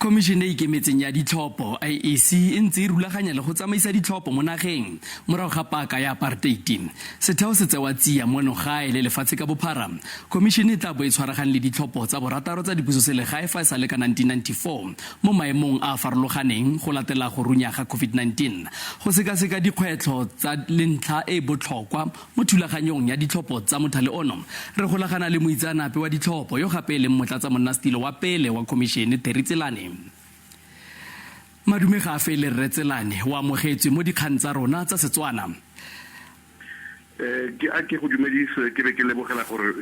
Khomišene e ikemetseng ya ditlhopho, IEC, e ntse e rulaganya le go tsamaisa ditlhopho mo nageng morago ga paka ya apartheid. Setheo se tsewa tsia mono gae le lefatshe ka bophara. Khomišene e tla bo e tshwaragane le ditlhopho tsa borataro tsa dipusoselegae fa e sale ka 1994 mo maemong a a farologaneng go latela go runya ga COVID-19. Go sekaseka dikgwetlho tsa le ntlha e e botlhokwa Mo thulaganyong ya ditlhopho tsa mothale ono, re golagana le moitseanape wa ditlhopho yo gape e leng motlatsa-monnasetilo wa pele wa khomišene, Terry Tselane. Madume ga a fele Rre Tselane, o amogetswe mo dikgang tsa rona tsa Setswana. Ke a ke go dumedise ke be ke lebogela gore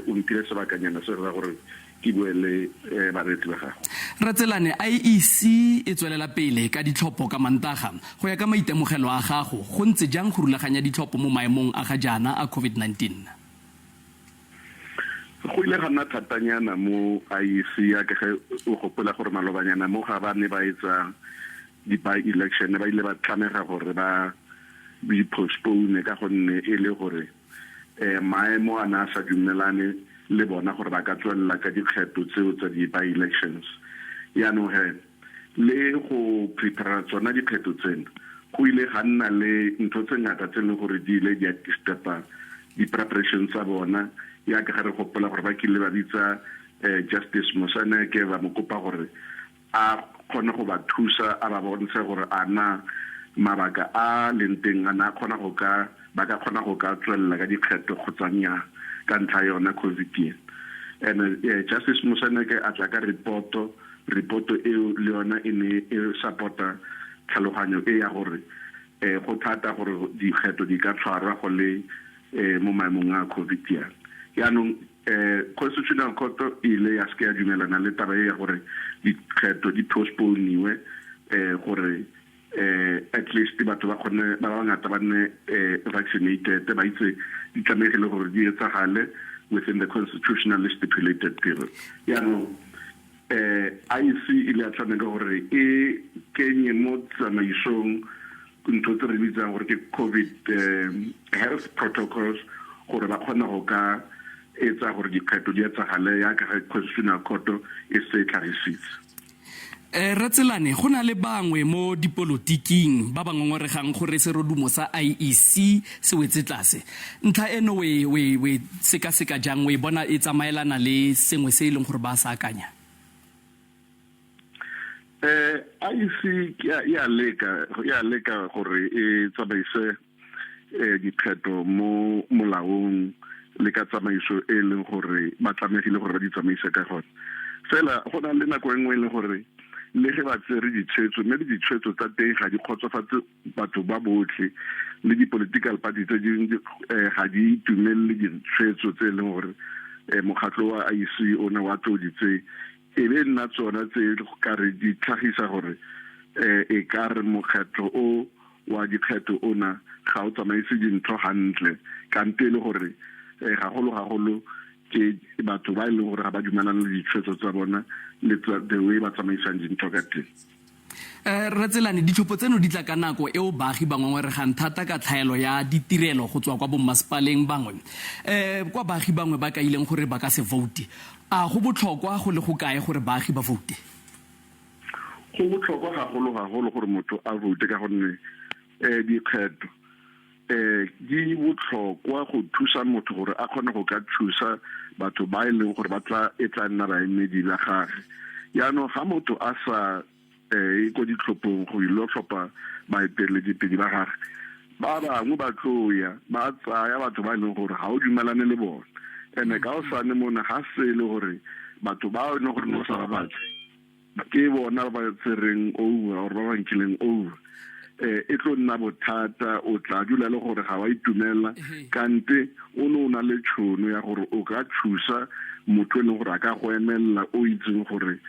o mphile sebakanyana se sa gore ke bue le bareetsi ba gago. Rre Tselane, IEC e tswelela pele ka ditlhopho ka Mantaga. Go ya ka maitemogelo a gago, go ntse jang go rulaganya ditlhopho mo maemong a ga jaana a COVID-19? Go ile ga nna thatanyana mo IEC ya ke ge o gopola gore malobanyana mo ga ba ne ba etsa di-by-election ba ile ba tlamega gore ba di postpone ka gonne e le gore maemo a ne a sa dumelane le bona gore ba ka tswelela ka dikgetho tseo tsa di-by-elections. Yaanong he, le go prepare tsona dikgetho tseno, go ile ga nna le ntho tse ngata tse e leng gore di ile di a disturba di-preparation tsa bona, yaka ga re gopola gore ba kile ba bitsa Justice Moseneke ba mo kopa gore a kgone go ba thusa, a ba bontshe gore a na mabaka a leng teng a na a kgona go ka ba ka kgona go ka tswelela ka dikgetho kgotsa nnyaa ka ntlha yona COVID e. And Justice Moseneke a tla ka reporto, reporto eo le yona e ne e supporta tlhaloganyo e ya gore go thata gore dikgetho di ka tshwarwa go le mo maemong a COVID yana. Yaanong Constitutional Court e ile ya seke ya dumelana le taba e ya gore dikgetho di postponiwe gore at least batho ba kgone ba bangata ba nne vaccinated, ba itse di tlamegile gore di etsagale within the constitutionally stipulated period. Yaanong IEC e ile ya tshwanela gore e kenye mo tsamaisong ntho tse re bitsang gore ke COVID health protocols gore ba kgone go ka etsa gore dikgetho di etsagale yaka ga Constitutional Court e se e tlhagisitse. Rre Tselane, go na le bangwe mo dipolotiking ba ba ngongoregang gore serodumo sa IEC se wetse tlase. Ntlha eno o e, o e, o e sekaseka jang? O e bona e tsamaelana le sengwe se e leng gore ba sa akanya? IEC ya leka, ya leka gore e tsamaise dikgetho mo molaong le ka tsamaiso e leng gore ba tlamegile gore ba di tsamaise ka gone. Fela go na le nako e nngwe e leng gore le ge ba tsere ditshwetso, mme le ditshwetso tsa teng ga di kgotsofatse batho ba botlhe, le di-political party tse dingwe ga di itumelele ditshwetso tse e leng gore mokgatlho wa IEC o ne wa tlo di tseye. E be nna tsona tse ka re di tlhagisa gore e ka re mokgatlho o wa dikgetho ona ga o tsamaise dintho hantle, kante e le gore gagolo gagolo ke batho ba e leng gore ga ba dumelane le ditshwetso tsa bona le the way ba tsamaisang dintho ka teng. Rre Tselane, ditlhopho tseno di tla ka nako eo baagi ba ngongoregang thata ka tlhaelo ya ditirelo go tswa kwa bommasepaleng bangwe, kwa baagi bangwe ba kaileng gore ba ka se voute. A go botlhokwa go le go kae gore baagi ba voute? Go botlhokwa gagolo gagolo gore motho a voute ka gonne dikgetho di botlhokwa go thusa motho gore a kgone go ka thusa batho ba e leng gore ba tla e tla nna baemedi ba gage. Yaanong ga motho a sa ko ditlhophong go ilo tlhopha baeteledipele ba gage, ba bangwe ba tlo ya ba tsaya batho ba e leng gore ga o dumelane le bone. Ene ka o sane mona ga se e le gore batho ba e leng gore no sa ba batle ke bona ba ba tsereng over or ba ba nkileng over, e tlo nna bothata. O tla dula le gore ga wa itumela, kante o ne o na le tšhono ya gore o ka thusa motho e leng gore a ka go emelela, o itseng gore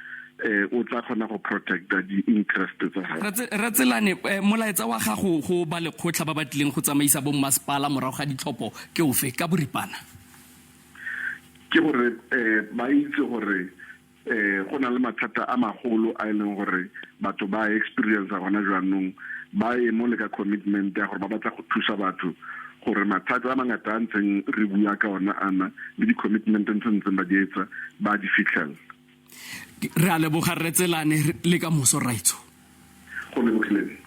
o tla kgona go protecta di-interest tsa gago. Rre Tselane, molaetsa wa gago go ba lekgotlha ba ba tlileng go tsamaisa bommasepala morago ga ditlhopho ke ofe ka boripana? Ke gore ba itse gore go na le mathata a magolo a e leng gore batho ba experience gona jaanong, ba ye mo le ka commitment ya gore ba batla go thusa batho gore mathata a mangata a ntseng re bua ka ona ana le di-commitment tse ntseng ba di etsa ba di fitlhela. Re a leboga, Rre Tselane, le ka moso, rraitsho. Go lebogileng.